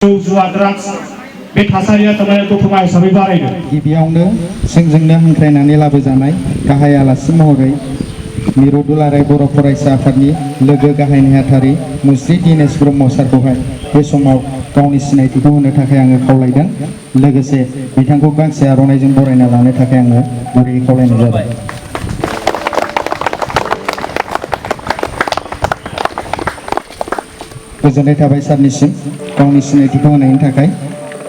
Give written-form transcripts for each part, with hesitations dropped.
जुवा ड्राग्स बे थासारिया थारमाने दतमा हिसाबै बारायदों। गिबियावनो जोंजोंनो हांख्रायनानै लाबोजानाय गाहाय आलासि महरै मिरु दुलाराय बर' फरायसा आफादनि लोगो गाहाय नेहाथारि मुस्रि दिनेश ब्रह्म सारखौहाय बे समाव गावनि सिनायथिखौ होनो थाखाय आङो खावलायदों। लोगोसे बिथांखौ गांसे आर'नाइजों बरायना लानो थाखाय आङो गुरैयै खावलायनाय जाबाय। गोजोननाय थाबाय सारनिसिम गावनि सिनायथिखौ होनायनि थाखाय।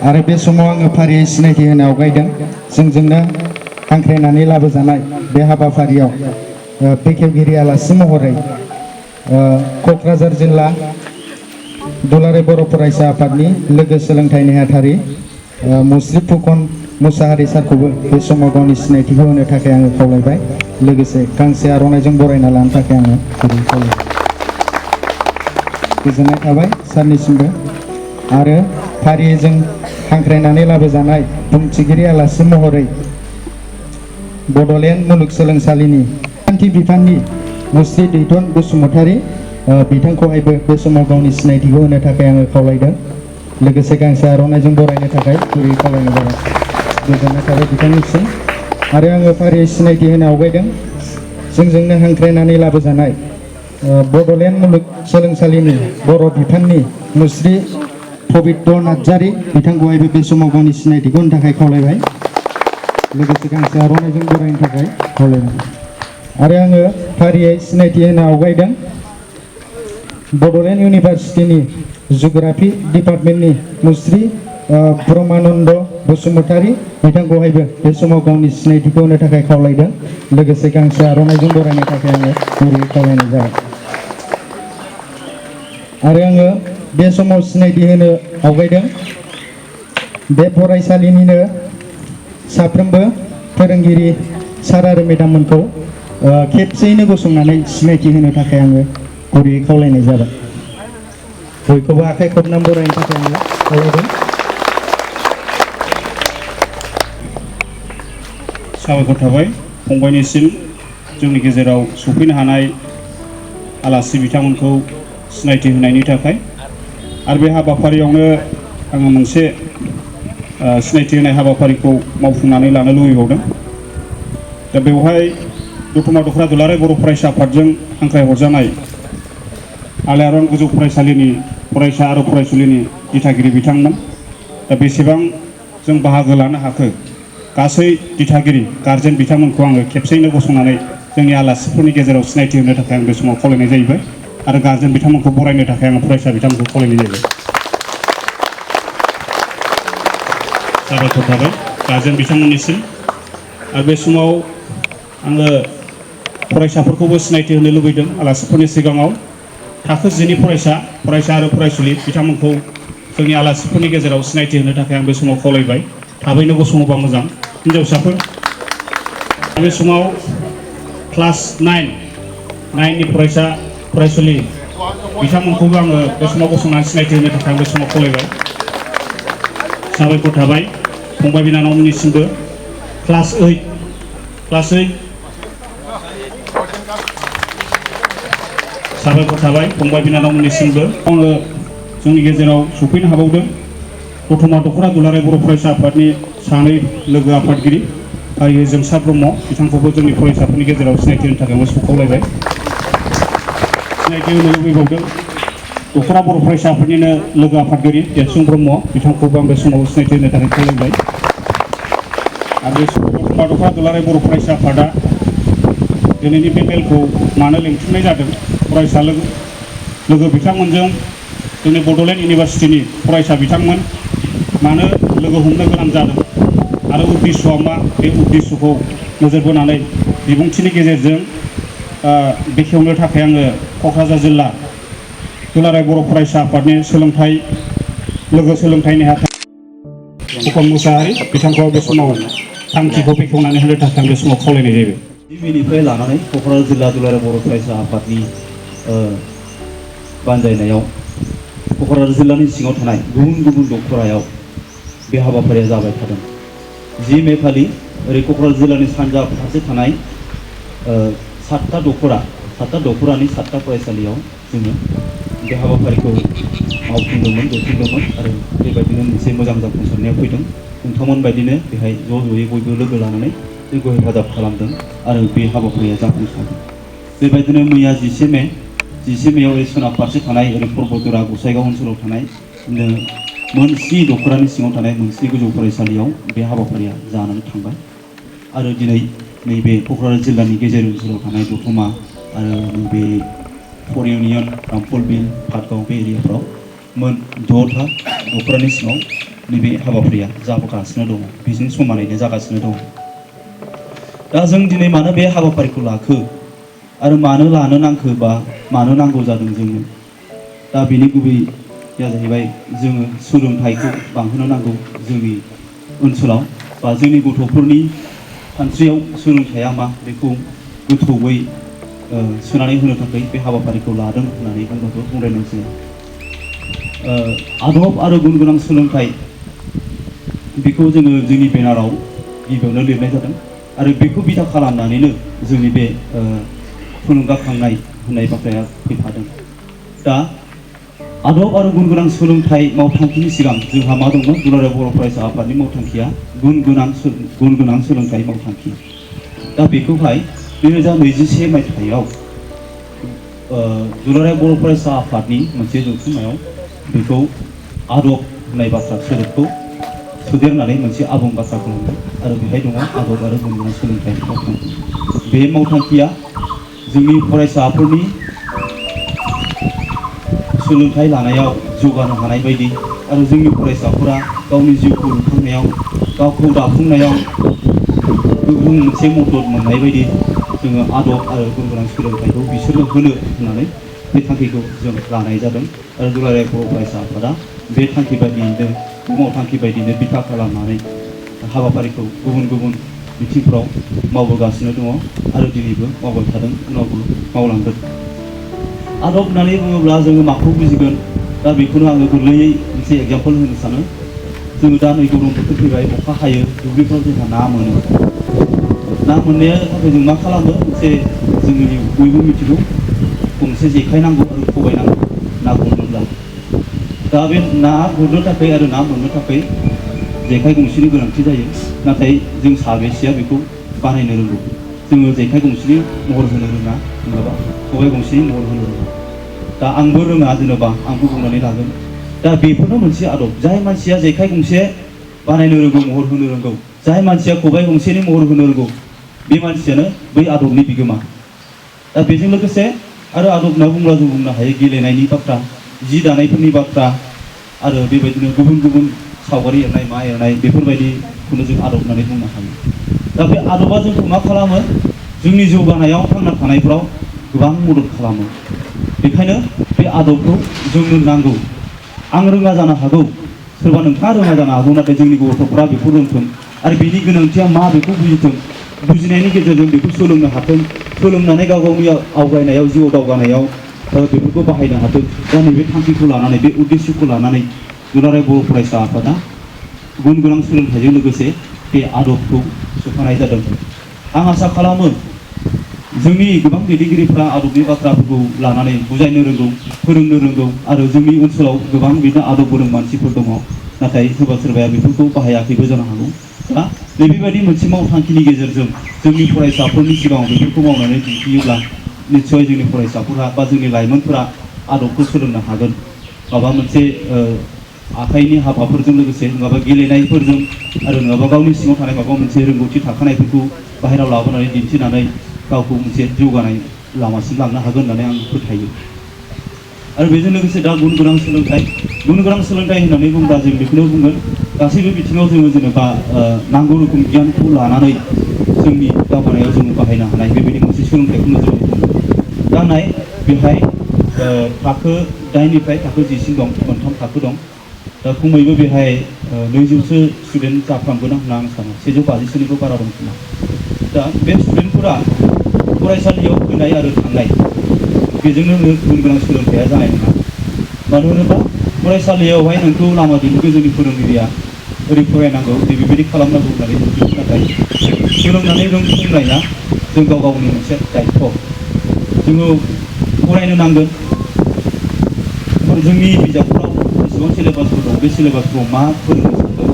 आरो बे समाव आङो फारियै सिनायथि होनो आवगायदों। जोंजोंनो हांख्रायनानै लाबोजानाय बे हाबाफारियाव बेखेवगिरि आलासि महरै क'क्राझार जिल्ला दुलाराय बर' फरायसा आफादनि लोगो सोलोंथाइ नेहाथारि मुस्रि फुकन मुसाहारि सारखौबो बे समाव गावनि सिनायथिखौ होनो थाखाय आङो खावलायबाय। लोगोसे गांसे आर'नाइजों बरायना लानो थाखाय आङो गुरैयै खावलायबाय। गोजोननाय थाबाय सारनिसिमबो। आरो फारियै जों हांख्रायनानै लाबोजानाय बुंथिगिरि आलासि महरै बड'लेण्ड मुलुगसोलोंसालिनि खान्थि बिफाननि मुस्रि दैथुन बसुमतारी बिथांखौहायबो बे समाव गावनि सिनायथिखौ होनो थाखाय आङो खावलायदों। लोगोसे गांसे आर'नाइजों बरायनो थाखाय गुरै खावलायनाय जाबाय। गोजोननाय थाबाय बिथांनिसिम। आरो आङो फारियै सिनायथि होनो आवगायदों जोंजोंनो हांख्रायनानै लाबोजानाय बड'लेण्ड मुलुगसोलोंसालिनि बर' बिफाननि मुस्रि पबित्र नार्जारी बिथांखौहायबो बे समाव गावनि सिनायथिखौ होनो थाखाय खावलायबाय। लोगोसे गांसे आर'नाइजों बरायनो थाखाय खावलायबाय। आरो आङो फारियै सिनायथि होनो आवगायदों बड'लेण्ड इउनिभारसिटिनि जिअ'ग्राफि डिपार्टमेन्टनि मुस्रि ब्रह्मानन्द बसुमतारी बिथांखौहायबो बे समाव गावनि सिनायथिखौ होनो थाखाय खावलायदों। लोगोसे गांसे आर'नाइजों बरायनो थाखाय आङो गुरैयै खावलायनाय जाबाय। आरो आङो बे समाव सिनायथि होनो आवगायदों बे फरायसालिनिनो साफ्रोमबो फोरोंगिरि सार आरो मेडाममोनखौ खेबसेयैनो गसंनानै सिनायथि होनो थाखाय आङो गुरैयै खावलायनाय जाबाय। बयखौबो आखाइ खबनानै बरायनो थाखाय आङो खावलायदों। साबायखर थाबाय फंबायनिसिम जोंनि गेजेराव सफैनो हानाय आलासि बिथांमोनखौ सिनायथि होनायनि थाखाय। आरो बे हाबाफारियावनो आङो मोनसे सिनायथि होनाय हाबाफारिखौ मावफुंनानै लानो लुबैबावदों। दा बेवहाय दतमा दख'रा दुलाराय बर' फरायसा आफादजों हांख्रायहरजानाय आलायारन गोजौ फरायसालिनि फरायसा आरो फरायसुलिनि दिथागिरि बिथांमोन। दा बेसेबां जों बाहागो लानो हाखो गासै दिथागिरि गारजेन बिथांमोनखौ आङो खेबसेयैनो गसंनानै जोंनि आलासिफोरनि गेजेराव सिनायथि होनो थाखाय आं बे समाव खावलायनाय जाहैबाय। आरो गारजेन बिथांमोनखौ बरायनो थाखाय आङो फरायसा बिथांमोनखौ खावलायनाय जाहैबाय। साबायखर थाबाय गारजेन बिथांमोननिसिम। आरो बे समाव आङो फरायसाफोरखौबो सिनायथि होनो लुबैदों आलासिफोरनि सिगाङाव। थाखो 10नि फरायसा आरो फरायसुलि बिथांमोनखौ जोंनि आलासिफोरनि गेजेराव सिनायथि होनो थाखाय आं बे समाव खावलायबाय। थाबैनो गसङोबा मोजां। हिन्जावसाफोर बे समाव क्लास 9नि फरायसा फरायसुलि बिथांमोनखौबो आङो बे समाव गसंनानै सिनायथि होनो थाखाय आं बे समाव खावलायबाय। साबायखर थाबाय फंबाय बिनानावमोननिसिमबो। क्लास 8 साबायखर थाबाय फंबाय बिनानावमोननिसिमबो। आङो जोंनि गेजेराव सफैनो हाबावदों दतमा दख'रा दुलाराय बर' फरायसा आफादनि सानै लोगो आफादगिरि फारियै जोंसार ब्रह्म बिथांखौबो जोंनि फरायसाफोरनि गेजेराव सिनायथि होनो थाखाय आं खावलायबाय। सिनायथि होनो लुबैबावदों दख'रा बर' फरायसा आफादनिनो लोगो आफादगिरि देरसुं ब्रह्म बिथांखौबो आं बे समाव सिनायथि होनो थाखाय खावलायबाय। आरो बे दतमा दख'रा दुलाराय बर' फरायसा आफादा दिनैनि बे मेलखौ मानो लिंथुमनाय जादों फरायसा लोगो बिथांमोनजों जोंनि बड'लेण्ड इउनिभारसिटिनि फरायसा बिथांमोन मानो लोगो हमनो गोनां जादों आरो उद्देश्यआ मा बे उद्देश्यखौ नोजोर बोनानै बिबुंथिनि गेजेरजों बेखेवनो थाखाय आङो क'क्राझार जिल्ला दुलाराय बर' फरायसा आफादनि लोगो सोलोंथाइ नेहाथारि फुकन मुसाहारि बिथांखौ बे समाव थांखिखौ बेखेवनानै होनो थाखाय आं बे समाव खावलायनाय जाबाय। गिबिनिफ्राय लानानै क'क्राझार जिल्ला दुलाराय बर' फरायसा आफादनि बानजायनायाव क'क्राझार जिल्लानि सिङाव थानाय गुबुन गुबुन दख'रायाव बे हाबाफारिया जाबाय थादों। 10 मे खालि ओरै क'क्राझार जिल्लानि सानजा फारसे थानाय 7टा दख'रानि 7टा फरायसालियाव जोङो बे हाबाफारिखौ मावफुंदोंमोन लुफुंदोंमोन आरो बेबायदिनो मोनसे मोजां जाफुंसारनायाव फैदों नोंथांमोन बायदिनो बेहाय ज'यै बयबो लोगो लानानै जोंखौ हेफाजाब खालामदों आरो बे हाबाफारिया जाफुंसारदों बेबायदिनो मैया 11 मेआव ओरै सोनाब फारसे थानाय ओरै पर्बतजरा गसाइगाव ओनसोलाव थानाय मोनस्नि दख'रानि सिङाव थानाय मोनस्नि गोजौ फरायसालियाव बे हाबाफारिया जानानै थांबाय आरो दिनै नैबे क'क्राझार जिल्लानि गेजेर ओनसोलाव थानाय दतमा आरो नैबे फर इउनियन रामफल बिल पाटगाव बे एरियाफ्राव मोन 6था दख'रानि सिङाव नैबे हाबाफारिया जाबोगासिनो दङ बेजों समानैनो जागासिनो दङ दा जों दिनै मानो बे हाबाफारिखौ लाखो आरो मानो लानो नांखो बा मानो नांगौ जादों जोंनो दा बेनि गुबैया जाहैबाय जोङो सोलोंथाइखौ बांहोनो नांगौ जोंनि ओनसोलाव बा जोंनि गथ'फोरनि सानस्रियाव सोलोंथाइया मा बेखौ गोथौयै सोनानै होनो थाखाय बे हाबाफारिखौ लादों होननानै बुंबाबो बुंद्रायनाय जाया आदब आरो गुन गोनां सोलोंथाइ बेखौ जोङो जोंनि बेनाराव गिबियावनो लिरनाय जादों आरो बेखौ बिथा खालामनानैनो जोंनि बे थुलुंगाखांनाय होननाय बाथ्राया फैफादों दा आदब आरो गुन गोनां सोलोंथाइ मावथांखिनि सिगां जोंहा मा दंमोन दुलाराय बर' फरायसा आफादनि मावथांखिया गुन गोनां सोलोंथाइ मावथांखि दा बेखौहाय 2021 मायथाइयाव दुलाराय बर' फरायसा आफादनि मोनसे जथुम्मायाव बेखौ आदब होननाय बाथ्रा सोदोबखौ सोदेरनानै मोनसे आबुं बाथ्रा खालामदों आरो बेहाय दङ आदब आरो गुन गोनां सोलोंथाइ मावथांखि बे मावथांखिया जोंनि फरायसाफोरनि सोलोंथाइ लानायाव जौगानो हानाय बायदि आरो जोंनि फरायसाफोरा गावनि जिउखौ लुखांनायाव गावखौ दाफुंनायाव गुबुन मोनसे मदद मोननाय बायदि जोङो आदब आरो गुन गोनां सोलोंथाइखौ बिसोरनो होनो होननानै बे थांखिखौ जों लानाय जादों आरो दुलाराय बर' फरायसा आफादा बे थांखि बायदियैनो मावथांखि बायदियैनो बिथा खालामनानै हाबाफारिखौ गुबुन गुबुन बिथिंफोराव मावबोगासिनो दङ आरो दिनैबो मावबाय थादों उनावबो मावलांगोन आदब होननानै बुङोब्ला जोङो माखौ बुजिगोन दा बेखौनो आङो गोरलैयै मोनसे एग्जाम्पल होनो सानो जोङो दा नै गरम बोथोर फैबाय अखा हायो दुब्लिफ्राव जोंहा ना मोनो ना मोननाया थाखाय जों मा खालामो मोनसे जोंनि बयबो मिथिगौ गंसे जेखाइ नांगौ आरो खबाइ नांगौ ना गुरनोब्ला दा बे ना गुरनो थाखाय आरो ना मोननो थाखाय जेखाइ गंसेनि गोनांथि जायो नाथाय जों साबेसेया बेखौ बानायनो रोंगौ जोङो जेखाइ गंसेनि महर होनो रोङा नङाबा खबाइ गंसेनि महर होनो रोङा दा आंबो रोङा जेनेबा आंबो बुंनानै लागोन दा बेफोरनो मोनसे आदब जाय मानसिया जेखाइ गंसे बानायनो रोंगौ महर होनो रोंगौ जाय मानसिया खबाइ गंसेनि महर होनो रोंगौ बे मानसियानो बै आदबनि बिगोमा दा बेजों लोगोसे आरो आदब होनना बुङोब्ला जों बुंनो हायो गेलेनायनि बाथ्रा जि दानायफोरनि बाथ्रा आरो बेबायदिनो गुबुन गुबुन सावगारि एरनाय मा एरनाय बेफोरबायदिखौनो जों आदब होननानै बुंनो हायो दा बे आदबा जोंखौ मा खालामो जोंनि जौगानायाव थांना थानायफ्राव गोबां मदद खालामो बेखायनो बे आदबखौ जोंनो नांगौ आं रोङा जानो हागौ सोरबा नोंथाङा रोङा जानो हागौ नाथाय जोंनि गथ'फ्रा बेखौ रोंथों आरो बेनि गोनांथिया मा बेखौ बुजिथों बुजिनायनि गेजेरजों बेखौ सोलोंनो हाथों सोलोंनानै गाव गावनि आवगायनायाव जिउआव दावगानायाव बेफोरखौ बाहायनो हाथों दा नैबे थांखिखौ लानानै बे उद्देश्यखौ लानानै दुलाराय बर' फरायसा आफादा गुन गोनां सोलोंथाइजों लोगोसे बे आदबखौ सोफानाय जादों आं आसा खालामो जोंनि गोबां दैदेनगिरिफ्रा आदबनि बाथ्राफोरखौ लानानै बुजायनो रोंगौ फोरोंनो रोंगौ आरो जोंनि ओनसोलाव गोबां बिदिनो आदब गोरों मानसिफोर दङ नाथाय सोरबा सोरबाया बेफोरखौ बाहायाखैबो जानो हागौ दा बेबायदि मोनसे मावथांखिनि गेजेरजों जोंनि फरायसाफोरनि सिगाङाव बेफोरखौ मावनानै दिन्थियोब्ला निस्सय जोंनि फरायसाफोरा बा जोंनि लाइमोनफोरा आदबखौ सोलोंनो हागोन माबा मोनसे आखाइनि हाबाफोरजों लोगोसे नङाबा गेलेनायफोरजों आरो नङाबा गावनि सिङाव थानाय माबा मोनसे रोंगौथि थाखानायफोरखौ बाहेरायाव लाबोनानै दिन्थिनानै गावखौ मोनसे जौगानाय लामासिम लांनो हागोन होननानै आं फोथायो आरो बेजों लोगोसे दा गुन गोनां सोलोंथाइ होननानै बुङोब्ला जों बेखौनो बुंगोन गासैबो बिथिङाव जोङो जेनेबा नांगौ रोखोम गियानखौ लानानै जोंनि दावगानायाव जोङो बाहायनो हानाय बेबायदि मोनसे सोलोंथाइखौनो जों बुङो दा नाय बेहाय थाखो 8निफ्राय थाखो 10सिम दं मोनथाम थाखो दं दा खमैबो बेहाय 200सो स्टुडेन्ट जाफ्रामगोन होनना आं सानो 150सोनिबो बारा दं खोमा दा बे स्टुडेन्टफोरा फरायसालियाव फैनाय आरो थांनाय बेजोंनो गुन गोनां सोलोंथाइया जानाय नङा मानो होनोबा फरायसालियावहाय नोंखौ लामा दिन्थिगोन जोंनि फोरोंगिरिया ओरै फरायनांगौ बेबायदि खालामनांगौ होननानै दिन्थियो नाथाय सोलोंनानै रोंफुंनाया जों गाव गावनि मोनसे दायित्व जोङो फरायनो नांगोन जोंनि बिजाबफोराव बेसेबां सिलेबासफोर दं बे सिलेबासफोराव मा फोरोंनो सानदों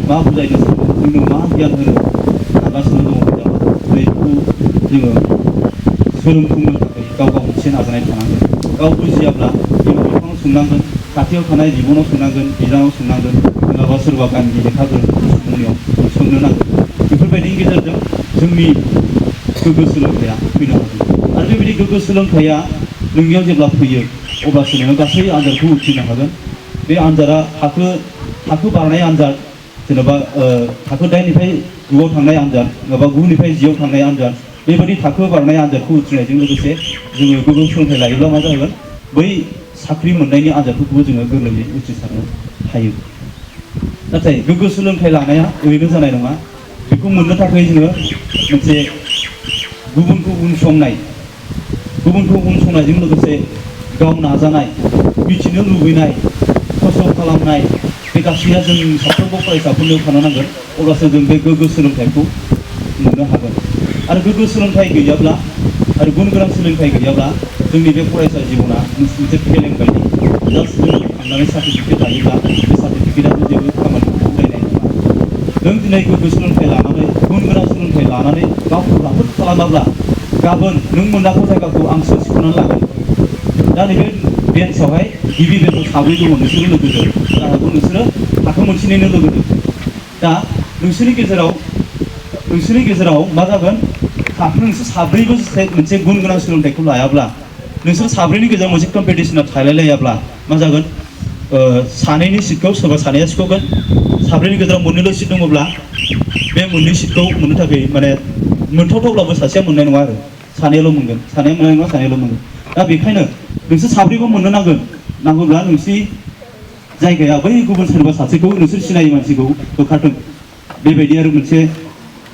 मा बुजायनो सानदों जोंनो मा गियान होनो नागासिनो दङ बिजाबा बेखौ जोङो सोलोंफुंनो थाखाय गाव गाव मोनसे नाजानाय थानांगोन गाव बुजियाब्ला बिमा बिफानाव सोंनांगोन खाथियाव थानाय बिब'नाव सोंनांगोन बिदानाव सोंनांगोन नङाबा सोरबा गामिनि लेखा गोरों सुबुंनियाव सोंनो नांगोन बेफोरबायदिनि गेजेरजों जोंनि गोग्गो सोलोंथाइया फैनो हागोन आरो बेबायदि गोग्गो सोलोंथाइया नोंनियाव जेब्ला फैयो अब्लासो नोङो गासै आनजादखौ उथ्रिनो हागोन बे आनजादा थाखो बारनाय आनजाद जेनेबा थाखो 8निफ्राय 9आव थांनाय आनजाद नङाबा 9निफ्राय 10आव थांनाय आनजाद बेबायदि थाखो बारनाय आनजादखौ उथ्रिनायजों लोगोसे जोङो गोग्गो सोलोंथाइ लायोब्ला मा जागोन बै साख्रि मोननायनि आनजादफोरखौबो जोङो गोरलैयै उथ्रिसारनो हायो नाथाय गोग्गो सोलोंथाइ लानाया ओरैनो जानाय नङा बेखौ मोननो थाखाय जोङो मोनसे गुबुनखौ उनसंनायजों लोगोसे गाव नाजानाय मिथिनो लुबैनाय खस्थ' खालामनाय बे गासैया जों साफ्रोमबो फरायसाफोरनियाव थानो नांगोन अब्लासो जों बे गोग्गो सोलोंथाइखौ मोननो हागोन आरो गोग्गो सोलोंथाइ गैयाब्ला आरो गुन गोनां सोलोंथाइ गैयाब्ला जोंनि बे फरायसा जिबना मोनसे फेलें बायदि जास्ट जों थांनानै सार्टिफिकेट लायोब्ला बे सार्टिफिकेटआबो जेबो खामानिखौ होलायनाय नङा नों दिनै गोग्गो सोलोंथाइ लानानै गुन गोनां सोलोंथाइ लानानै गावखौ राफोद खालामाब्ला गाबोन नों मोनाखौ जायगाखौ आंसो सिख'नानै लागोन दा नैबे बेन्सआवहाय गिबि बेन्सआव साब्रै दङ नोंसोरो लोगोजों जाहाबो नोंसोरो थाखो मोनसेनिनो लोगोजों दा नोंसोरनि गेजेराव मा जागोन नोंसोर साब्रैबो मोनसे गुन गोनां सोलोंथाइखौ लायाब्ला नोंसोर साब्रैनि गेजेराव मोनसे कम्पिटिसनाव थालायलायाब्ला मा जागोन सानैनि सिटखौ सोरबा सानैया सिख'गोन साब्रैनि गेजेराव मोननैल' सिट दङब्ला बे मोननै सिटखौ मोननो थाखाय माने मोनथावथावब्लाबो सासेया मोननाय नङा आरो सानैयाल' मोनगोन सानैया मोननाय नङा सानैयाल' मोनगोन दा बेखायनो नोंसोर साब्रैबो मोननो नांगौब्ला नोंसोरनि जायगाया बै गुबुन सोरबा सासेखौ नोंसोर सिनायै मानसिखौ होखारथों बेबायदि आरो मोनसे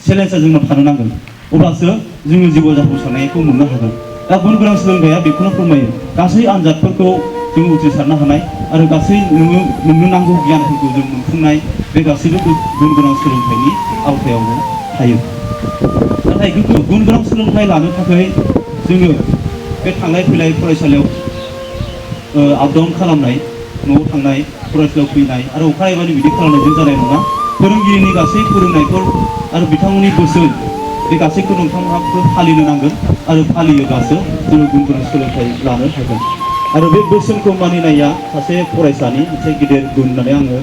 चेलेन्जआ जोंनाव थानो नांगोन अब्लासो जोङो जिउआव जाफुंसारनायखौ मोननो हागोन दा गुन गोनां सोलोंथाइया बेखौनो फोरमायो गासै आनजादफोरखौ जों उथ्रिसारनो हानाय आरो गासै नोंनो नांगौ गियानफोरखौ जों मोनफुंनाय बे गासैबो गुन गोनां सोलोंथाइनि आवथायावनो थायो नाथाय गुन गोनां सोलोंथाइ लानो थाखाय जोङो बे थांलाय फैलाय फरायसालियाव आप डाउन खालामनाय न'आव थांनाय फरायसालियाव फैनाय आरो अखानायैबानि बिदि खालामनायजों जानाय नङा फोरोंगिरिनि गासै फोरोंनायफोर आरो बिथांमोननि बोसोन बे गासैखौ नोंथांमोनहा फालिनो नांगोन आरो फालियोब्लासो जोङो गुन गोनां सोलोंथाइ लानो हागोन आरो बे बोसोनखौ मानिनाया सासे फरायसानि मोनसे गिदिर गुन होननानै आङो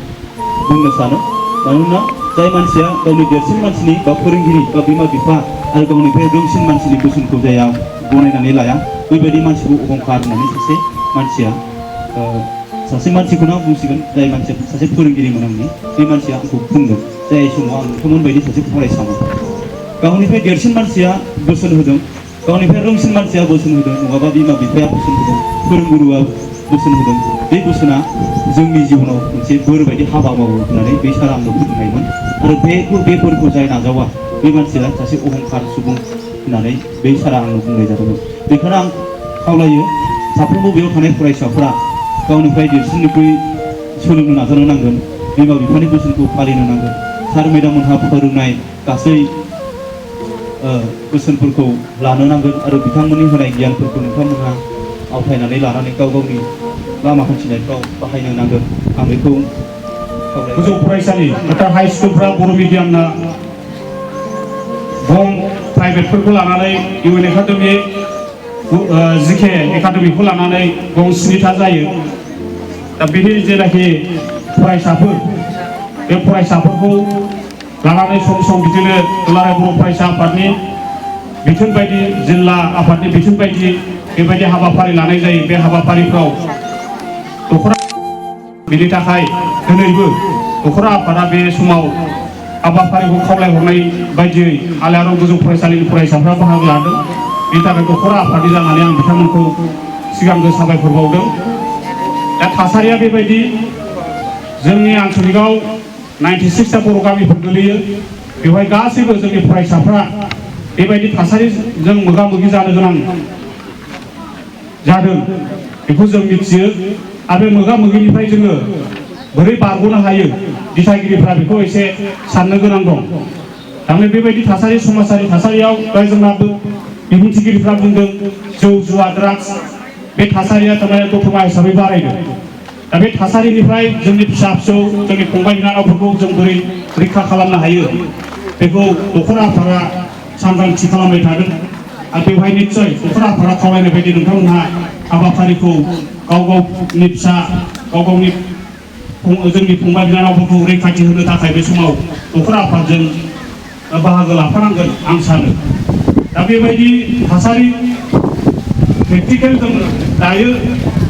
बुंनो सानो मानोना जाय मानसिया गावनि देरसिन मानसिनि बा फोरोंगिरि बा बिमा बिफा आरो गावनिफ्राय रोंसिन मानसिनि बोसोनखौ जाया गनायनानै लाया बैबायदि मानसिखौ अहंखार होननानै सासे मानसिखौनो आं बुंसिगोन जाय मानसिया सासे फोरोंगिरिमोन आंनि बे मानसिया आंखौ बुंदों जाय समाव आं नोंथांमोन बायदि सासे फरायसामोन गावनिफ्राय देरसिन मानसिया बोसोन होदों गावनिफ्राय रोंसिन मानसिया बोसोन होदों नङाबा बिमा बिफाया बोसोन होदों फोरोंगुरुआ बोसोन होदों बे बोसोना जोंनि जिबनाव मोनसे बोर बायदि हाबा मावो होननानै बे सारा आंनो फोरोंनायमोन आरो बे बोरखौ जाय नाजावा बे मानसिया सासे अहंखार सुबुं होननानै बे सारा आंनो बुंनाय जादोंमोन बेखायनो आं खावलायो साफ्रोमबो बेयाव थानाय फरायसाफोरा गावनिफ्राय देरसिननिख्रुइ सोलोंनो नाजानो नांगोन बिमा बिफानि बोसोनखौ फालिनो नांगोन सार मेडाममोनहा फोरोंनाय गासै बोसोनफोरखौ लानो नांगोन आरो बिथांमोननि होनाय गियानफोरखौ नोंथांमोनहा आवथायनानै लानानै गाव गावनि लामा हान्थिनायफ्राव बाहायनो नांगोन आं बेखौ गोजौ फरायसालि फोथार हाई स्कुलफ्रा बर' मिडियामना गं प्राइभेटफोरखौ लानानै इउएन एकाडेमि जिके एकाडेमिखौ लानानै गं 7था जायो दा बेनि जेनाखि फरायसाफोर बे फरायसाफोरखौ लानानै सम बिदिनो दुलाराय बर' फरायसा आफादनि बिथोन बायदि जिल्ला आफादनि बिथोन बायदि बेबायदि हाबाफारि लानाय जायो बे हाबाफारिफ्राव दख'रा बिनि थाखाय दिनैबो दख'रा आफादा बे समाव हाबाफारिखौ खावलायहरनाय बायदियै आलायारन गोजौ फरायसालिनि फरायसाफ्रा बाहागो लादों बेनि थाखाय दख'रा आफादनि जानानै आं बिथांमोनखौ सिगांग्रो साबायखर बावदों दा थासारिया बेबायदि जोंनि आनसलिकआव 96टा बर' गामिफोर गोलैयो बेवहाय गासैबो जोंनि फरायसाफ्रा बेबायदि थासारिजों मोगा मोगि जानो गोनां जादों बेखौ जों मिथियो आरो बे मोगा मोगिनिफ्राय जोङो बोरै बारग'नो हायो दिथागिरिफ्रा बेखौ एसे साननो गोनां दं थारमाने बेबायदि थासारि समाजारि थासारियाव जोंना बिबुंथिगिरिफ्रा बुंदों जौ जुवा ड्राग्स बे थासारिया थारमाने दतमा हिसाबै बारायदों दा बे थासारिनिफ्राय जोंनि फिसा फिसौ जोंनि फंबाय बिनानावफोरखौ जों बोरै रैखा खालामनो हायो बेखौ न'खर आफादा सांग्रांथि खालामबाय थादों आरो बेवहाय निश्चय न'खर आफादा खावलायनाय बायदि नोंथांमोनहा हाबाफारिखौ गाव गावनि फिसा गाव गावनि जोंनि फंबाय बिनानावफोरखौ रैखाथि होनो थाखाय बे समाव न'खर आफादजों बाहागो लाफानांगोन आं सानो दा बेबायदि थासारि प्रेक्टिकेल जों दायो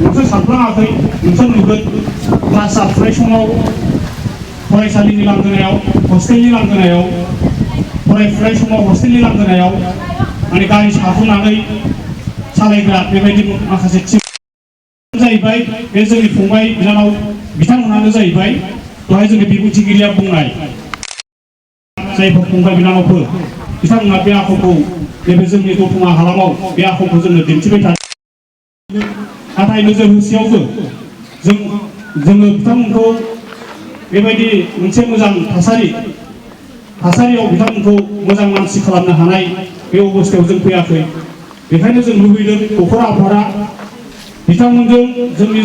नोंसोर सानफ्लाङाखै नोंसोर नुगोन क्लास जाफुनाय समाव फरायसालिनि लांगोनायाव हस्टेलनि लांगोनायाव फरायफुनाय समाव हस्टेलनि लांगोनायाव माने गारि साखोनानै सालायग्रा बेबायदि माखासे टिम जाहैबाय बे जोंनि फंबाय बिनानाव बिथांमोनानो जाहैबाय दहाय जोंनि बिबुंथिगिरिया बुंनाय जायफोर फंबाय बिनानावफोर बिथांमोना बे आखुखौ नैबे जोंनि दतमा हालामाव बे आखुखौ जोंनो दिन्थिबाय थादों नाथाय नोजोर होसेयावबो जोङो बिथांमोनखौ बेबायदि मोनसे मोजां थासारियाव बिथांमोनखौ मोजां मानसि खालामनो हानाय बे अबस्थायाव जों फैयाखै बेखायनो जों लुबैदों न'खर आफादा बिथांमोनजों जोंनि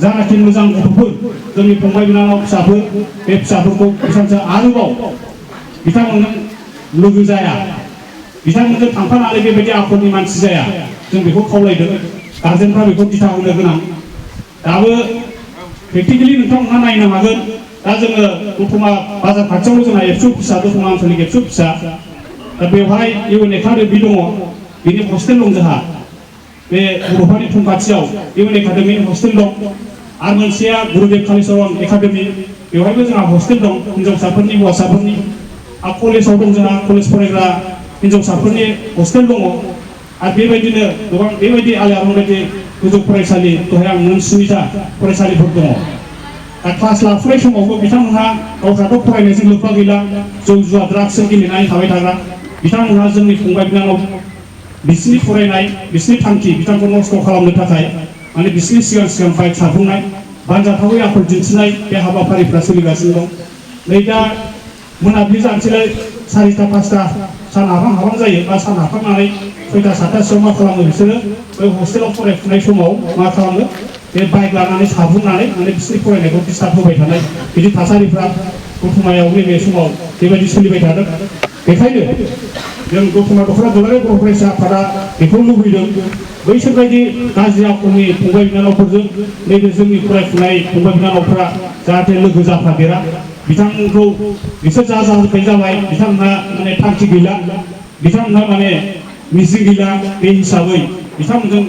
जानाखि मोजां गथ'फोर जोंनि फंबाय बिनानाव फिसाफोर बे फिसाफोरखौ बिथांजों आरोबाव बिथांमोनजों लोगो जाया बिथांमोनजों थांफानानै बेबायदि आखलनि मानसि जाया जों बेखौ खावलायदों गार्जेनफ्रा बेखौ दिथा होनो गोनां दाबो प्रेक्टिकेलि नोंथांमोनहा नायनो हागोन दा जोङो दतमा बाजार खाथियावनो जोंहा एबसु फिसा दतमा आनसलिक एबसु फिसा दा बेवहाय इउएन एकाडेमि दङ बेनि हस्टेल दं जोंहा बे बर'फोरनि थं खाथियाव इउएन एकाडेमिनि हस्टेल दं आरो मोनसेया गुरुदेब कालिचरन एकाडेमि बेवहायबो जोंहा हस्टेल दं हिन्जावसाफोरनि हौवासाफोरनि आरो कलेजाव दं जोंहा कलेज फरायग्रा हिन्जावसाफोरनि हस्टेल दङ आरो बेबायदिनो गोबां बेबायदि आलियारन बायदि गोजौ फरायसालि दहाय आं मोन 7टा फरायसालिफोर दङ दा क्लास लाफुनाय समावबो बिथांमोनहा गावस्राथ' फरायनायजों लोब्बा गैला जौ जुवा ड्राग्सजों गेलेनानै थाबाय थाग्रा बिथांमोनहा जोंनि फंबाय बिनानाव बिसिनि फरायनाय बिसिनि थांखि बिथांखौ नस्थ' खालामनो थाखाय माने बिसिनि सिगां बाइक साफुंनाय बानजाथावै आखल दिन्थिनाय बे हाबाफारिफ्रा सोलिगासिनो दं नै दा मोनाबिलि जानोसैलाय 4टा 5टा सान हाबहां जायो बा सान हाबहांनानै 6टा 7टासोआव मा खालामो बिसोरो बै हस्टेलाव फरायफुनाय समाव मा खालामो बे बाइक लानानै साबुंनानै माने बिसोरनि फरायनायखौ डिस्टार्ब होबाय थानाय बिदि थासारिफ्रा दतमायाव नैबे समाव बेबायदि सोलिबाय थादों बेखायनो जों दतमा दख'रा दुलाराय बर' फरायसा आफादा बेखौ लुबैदों बैसोरबायदि गाज्रि आखलनि फंबाय बिनानावफोरजों नैबे जोंनि फरायफुनाय फंबाय बिनानावफोरा जाहाथे लोगो जाफादेरा बिथांमोनखौ बिसोर जाबाय बिथांमोनहा माने थांखि गैला बिथांमोनहा माने मिजिं गैला बे हिसाबै बिथांमोनजों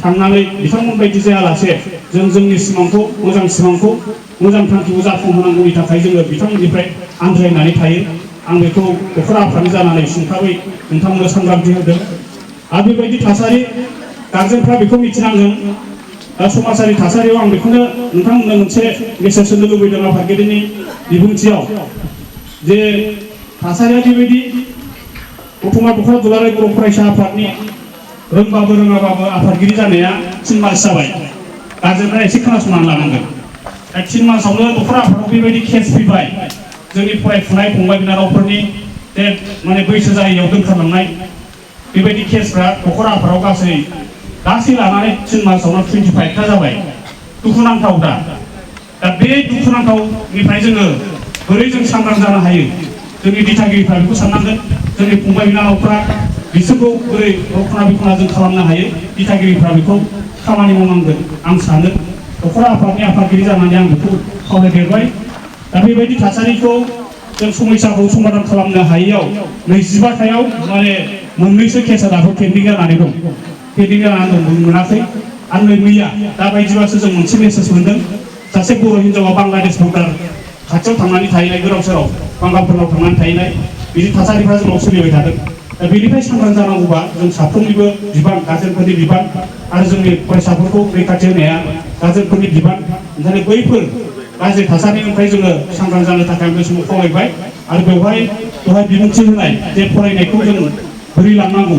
थांनानै बिथांमोन बायदि जायालासे जों जोंनि सिमांखौ मोजां थांखिखौ जाफुंहोनांगौनि थाखाय जोङो बिथांमोननिफ्राय आन्ज्रायनानै थायो आं बेखौ न'खर आफादनि जानानै सुंथाबै नोंथांमोननो सांग्रांथि होदों आरो बेबायदि थासारि गार्जेनफ्रा बेखौ मिथिनांगोन दा समाजारि थासारियाव आं बेखौनो नोंथांमोननो मोनसे मेसेज होनो लुबैदों आफादगिरिनि बिबुंथियाव जे थासारिया बेबायदि दतमा दख'रा दुलाराय बर' फरायसा आफादनि रोंबाबो रोङाबाबो आफादगिरि जानाया 3 मास जाबाय गार्जेनफ्रा एसे खोनासंनानै लानांगोन दा 3 मासावनो दख'रा आफादाव बेबायदि केस फैबाय जोंनि फरायफुनाय फंबाय बिनानावफोरनि जे माने बैसो जायैयाव दोनखारलांनाय बेबायदि केसफ्रा दख'रा आफादाव गासै लानानै 3 मासावनो 25टा जाबाय दुखुनांथाव दा बे दुखुनांथावनिफ्राय जोङो बोरै जों सांग्रां जानो हायो जोंनि दिथागिरिफ्रा बेखौ साननांगोन जोंनि फंबाय बिनानावफ्रा बिसोरखौ बोरै खना बिखना जों खालामनो हायो दिथागिरिफ्रा बेखौ खामानि मावनांगोन आं सानो दख'रा आफादनि आफादगिरि जानानै आं बेखौ खावलायदेरबाय दा बेबायदि थासारिखौ जों समस्याखौ समाधान खालामनो हायैयाव 25थायाव माने मोननैसो केसा दाबो पेन्डिं जानानै दं मोनाखै आरो मैया दा बायदिबासो जों मोनसे मेसेज मोनदों सासे बर' हिन्जावा बांलादेश बर्डार खाथियाव थांनानै थाहैनाय गोदाव सोराव बांगालफोरनाव थांनानै थाहैनाय बिदि थासारिफ्रा जोंनाव सोलिबाय थादों दा बेनिफ्राय सांग्रां जानांगौबा जों साफ्रोमनिबो बिबान गार्जेनफोरनि बिबान आरो जोंनि फरायसाफोरखौ रैखाथि होनाया गार्जेनफोरनि बिबान ओंखायनो बैफोर गाज्रि थासारिनिफ्राय जोङो सांग्रां जानो थाखाय बे समाव खावलायबाय आरो बेवहाय बिबुंथि होनाय जे फरायनायखौ जों बोरै लांनांगौ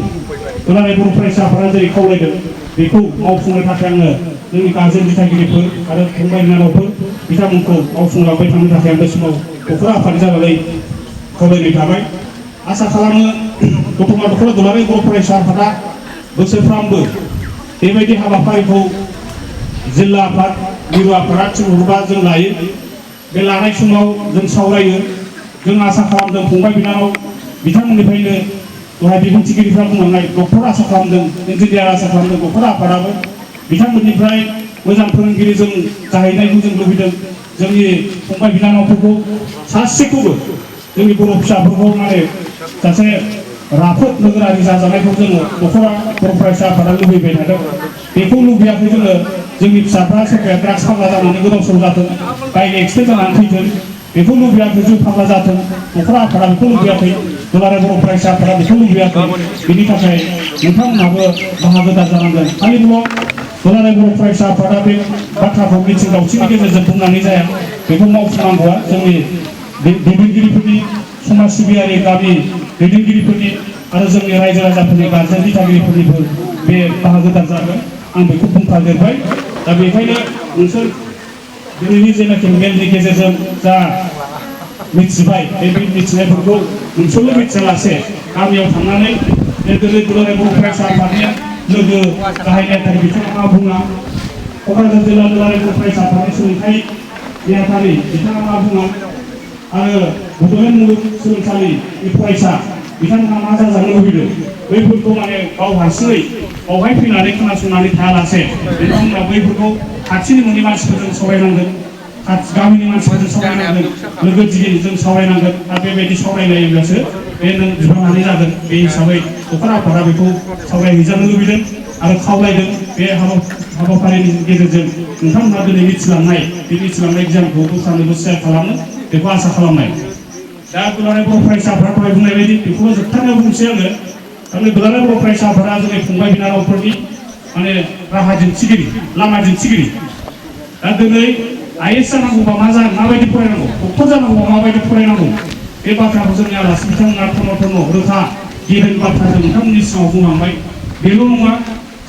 दुलाराय बर' फरायसा आफादा जेरै खावलायदों बेखौ मावफुंनो थाखाय आङो जोंनि गार्जेन दिथागिरिफोर आरो फंबाय बिनानावफोर बिथांमोनखौ मावफुंलांबाय थानो थाखाय आं बे समाव दख'रा आफादनि जानानै खावलायनाय थाबाय आसा खालामो दतमा दख'रा दुलाराय बर' फरायसा आफादा बोसोरफ्रामबो बेबायदि हाबाफारिखौ जिल्ला आफाद मिरु आफादा थिनहरोबा जों लायो बे लानाय समाव जों सावरायो जों आसा खालामदों फंबाय बिनानाव बिथांमोननिफ्रायनो दहाय बिबुंथिगिरिफ्रा बुंलांनाय डक्टर आसा खालामदों इन्जिनियार आसा खालामदों डक्टर आफादाबो बिथांमोननिफ्राय मोजां फोरोंगिरि जों जाहैनायखौ जों लुबैदों जोंनि फंबाय बिनानावफोरखौ सासेखौबो जोंनि बर' फिसाफोरखौ माने सासे राफोद नोगोरारि जाजानायखौ जोङो दख'रा बर' फरायसा आफादा लुबैबाय थादों बेखौ लुबैयाखै जोङो जोंनि फिसाफ्रा सोरबाया ड्राग्स फाग्ला जानानै गोदाव सोराव जाथों बाइक एक्सिडेन्ट जानानै थैथों बेखौ लुबैयाखै जिउ फाग्ला जाथों दख'रा आफादा बेखौ लुबैयाखै दुलाराय बर' फरायसा आफादा बेखौ लुबैयाखै बेनि थाखाय नोंथांमोनहाबो बाहागोदार जानांगोन खालिबोल' दुलाराय बर' फरायसा आफादा बे बाथ्राखौ मिथिं दावथिंनि गेजेरजों बुंनानै जाया बेखौ मावफुंनांगौआ जोंनि दैदेनगिरिफोरनि समाज सिबियारि गामि दैदेनगिरिफोरनि आरो जोंनि रायजो राजाफोरनि गारजेन दिथागिरिफोरनिबो बे बाहागोदार जागोन आं बेखौ बुंफादेरबाय दा बेखायनो नोंसोर दिनैनि जेनाखि मेलनि गेजेरजों जा मिथिबाय बे मिथिनायफोरखौ नोंसोरल' मिथियालासे गामियाव थांनानै दिनै दुलाराय बर' फरायसा आफादनि लोगो गाहाय नेहाथारि बिथाङा मा बुङा क'क्राझार जिल्ला दुलाराय बर' फरायसा आफादनि सोलोंथाइ नेहाथारि बिथाङा मा बुङा आरो बड'लेण्ड मुलुग सोलोंसालिनि फरायसा बिथांमोना मा जाजानो लुबैदों बैफोरखौ माने गाव हारसिङै बावहाय फैनानै खोनासंनानै थायालासे बिथांमोना बैफोरखौ खाथिनि न'नि मानसिफोरजों सावरायनांगोन गामिनि मानसिफोरजों सावरायनांगोन लोगो दिगिजों सावरायनांगोन आरो बेबायदि सावरायलायोब्लासो बे नों बिबानानै जागोन बे हिसाबै दख'रा आफादा बेखौ सावरायहैजानो लुबैदों आरो खावलायदों बे हाबाफारिनि गेजेरजों नोंथांमोना दिनै मिथिलांनाय बे मिथिलांनाय गियानखौ दस्रानोबो सेयार खालामो बेखौ आसा खालामनाय दा दुलाराय बर' फरायसा आफादा दहाय बुंनाय बायदि बेखौबो जोबथारनायाव बुंसै आङो थारमाने दुलाराय बर' फरायसा आफादा जोंनि फंबाय बिनानावफोरनि माने राहा दिन्थिगिरि लामा दिन्थिगिरि दा दिनै आइएस जानांगौबा माबायदि फरायनांगौ डक्टर जानांगौबा माबायदि फरायनांगौ बे बाथ्राखौ जोंनि आलासि बिथांमोना थन' रोखा गेदेर बाथ्राजों नोंथांमोननि सिगाङाव बुंलांबाय बेल' नङा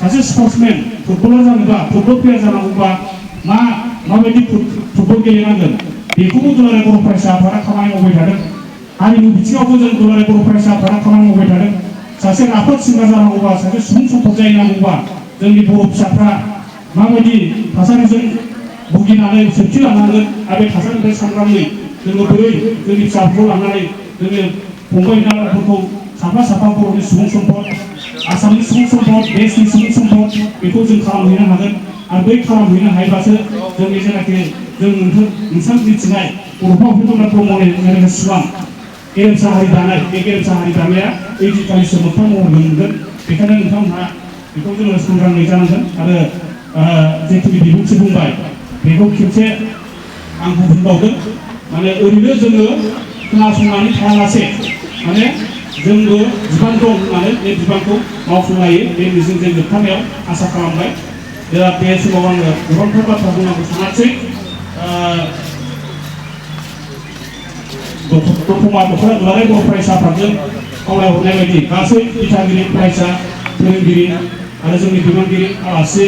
सासे स्पर्ट्समेन फुटबलार जानोबा फुटबल प्लेयार जानांगौबा माबायदि फुटबल गेलेनांगोन बेखौबो दुलाराय बर' फरायसा आफादा खामानि मावबाय थादों हारिमु बिथिङावबो जों दुलाराय बर' फरायसा आफादा खामानि मावबाय थादों सासे राफोद सिंगार जानांगौबा सासे सुबुं सम्पद जाहैनांगौबा जोंनि बर' फिसाफ्रा माबायदि थासारिजों भुगिनानै सोरखि लानांगोन आरो बे थासारिनिफ्राय सांग्राङै जोङो बोरै जोंनि फिसाफोरखौ लानानै जोङो फंबाय बिनानावफोरखौ साफा बर'नि सुबुं सम्पद आसामनि सुबुं सम्पद देशनि सुबुं सम्पद बेखौ जों खालामहैनो हागोन आरो बै खालामहैनो हायोब्लासो जोंनि जेनाखि जों नोंसोर मिथिनाय बर'फा उपेन्द्र ब्रह्मनि जेनाखि सिमां गेरेमसा हारि दानाय बे गेरेमसा हारि दानाया ओइदिनखालिसो मोगथां महर मोनगोन बेखायनो नोंथांमोनहा बेखौ जोङो सांग्राङै जानांगोन आरो जिखिनि बिबुंथि बुंबाय बेखौ खेबसे आं बुंबावदों माने ओरैनो जोङो खोनासंनानै थायालासे माने जोंबो बिबान दं होननानै बे बिबानखौ मावफुंलायो बे मिजिंजों जोबथारनायाव आसा खालामबाय दा बे समाव आङो गोबांथार बाथ्रा बुंनांगौ सानासै दतमा दख'रा दुलाराय बर' फरायसा आफादजों खावलायहरनाय बायदि गासै दिथागिरि फरायसा फोरोंगिरि आरो जोंनि बिबानगिरि आलासि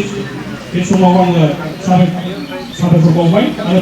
बे समाव आङो साबायखर बावबाय आरो